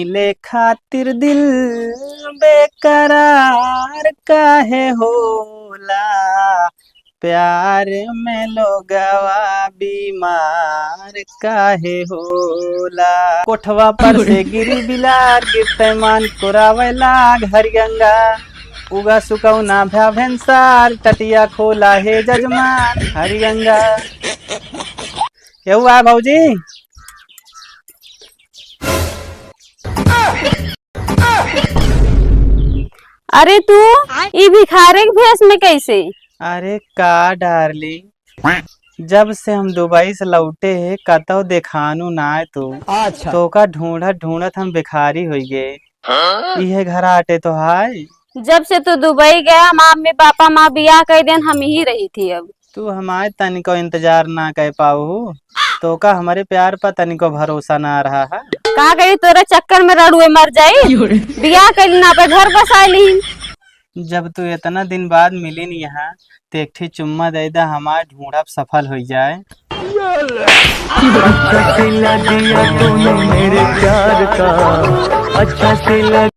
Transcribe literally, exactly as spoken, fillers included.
ले खातिर दिल बेकरार काहे होला, प्यार में लोगवा बीमार काहे होला। कोठवा पर से गिरी बिलार, गिरते मान कोरावे लाग हरिगंगा। उगा सुकौना भ्या भेंसार, टटिया खोला हे जजमान हरिगंगा। केहू आ भौजी? अरे तू, ई भिखारी के भेष में कैसे? अरे का डार्लिंग, जब से हम दुबई से लौटे हे, कतौ देखानू नाय तू। अच्छा। तोका ढूंढत ढूंढत हम भिखारी होइ गए। हाँ? इहे घर आटे तो हाय। जब से तू दुबई गया, हम मम्मी पापा माँ बियाह कर देन, हम ही रही थी अब। तू हमारे तनिको इंतजार ना कर पाऊ, तोका हमरे प्यार पर तनिको भरोसा ना रहा है। का कही, तोरे चक्कर में रड़ुए मर जाई। बियाह कर लेना, पे घर बसा ली। जब तू इतना दिन बाद मिलिन यहाँ, तो एक ठे चुम्मा दे दा, हमार ढूंढब सफल हो जाए। अच्छा सिला दिया तूने मेरे प्यार का, अच्छा सिला